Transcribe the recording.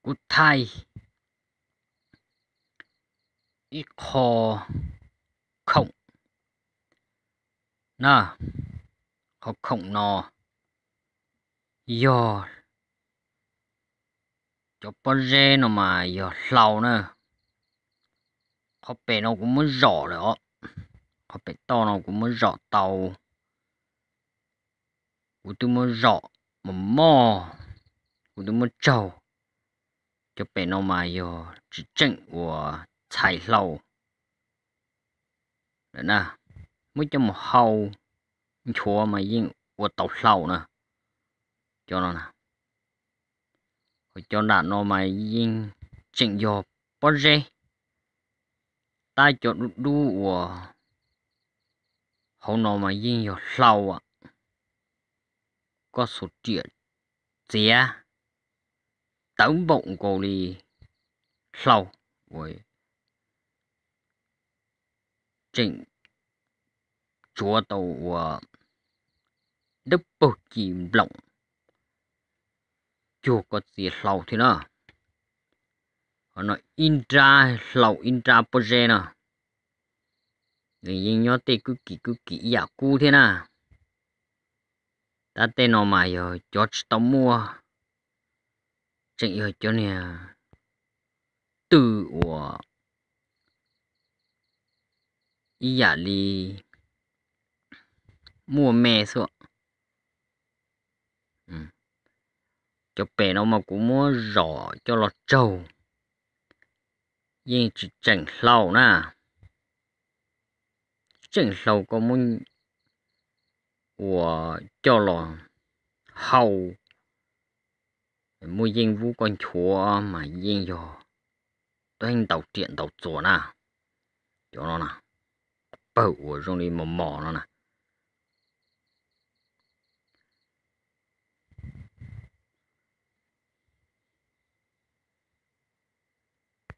kuv thaij ib qho khoom na. Qhov khoom no yog cov pob zeb no mas yog hlau na. Qhov pem no kuv muab zom lawm os. Qhov pem toj no kuv muab zom tau. Kuv twb muab zom mos mos, kuv twb muab tsaug. Cov pem no mas yog tsis tseem uas txhais hlau lawm na. Muab coj mus hau nchuav mas yeej ua tau hlau na. Cov no na, ho cov nram no mas yeej tseem yog pob zeb. Tab cov dub dub uas hauv no mas yeej yog hlau. Koj xuas riam txiav tawv npaum nkaus li hlau uas tseem tsuav tau uas dawb paug ci nploom cuag koj txiav hlau thiab na. Ho no ib nrab hlau ib nrab pob zeb no, nws yeej nyob tej kwj kim kwj kim ib yam kub thiab na. Tab tej no mas yog cov tsis tau muaj, tseem yog cov niag twj uas ib yam li muaj me xwb. Cov pem no mas kuv muab zom coj los tsaug, yeej tsis tseem hlau na. Tsis tseem hlau, koj muab uas coj los hau, muaj yeej vub koj nchuav mas yeej yog tuaj yeej ntaus riam ntaus txuas na. Cov no na, pawg uas zoo li mos mos no na,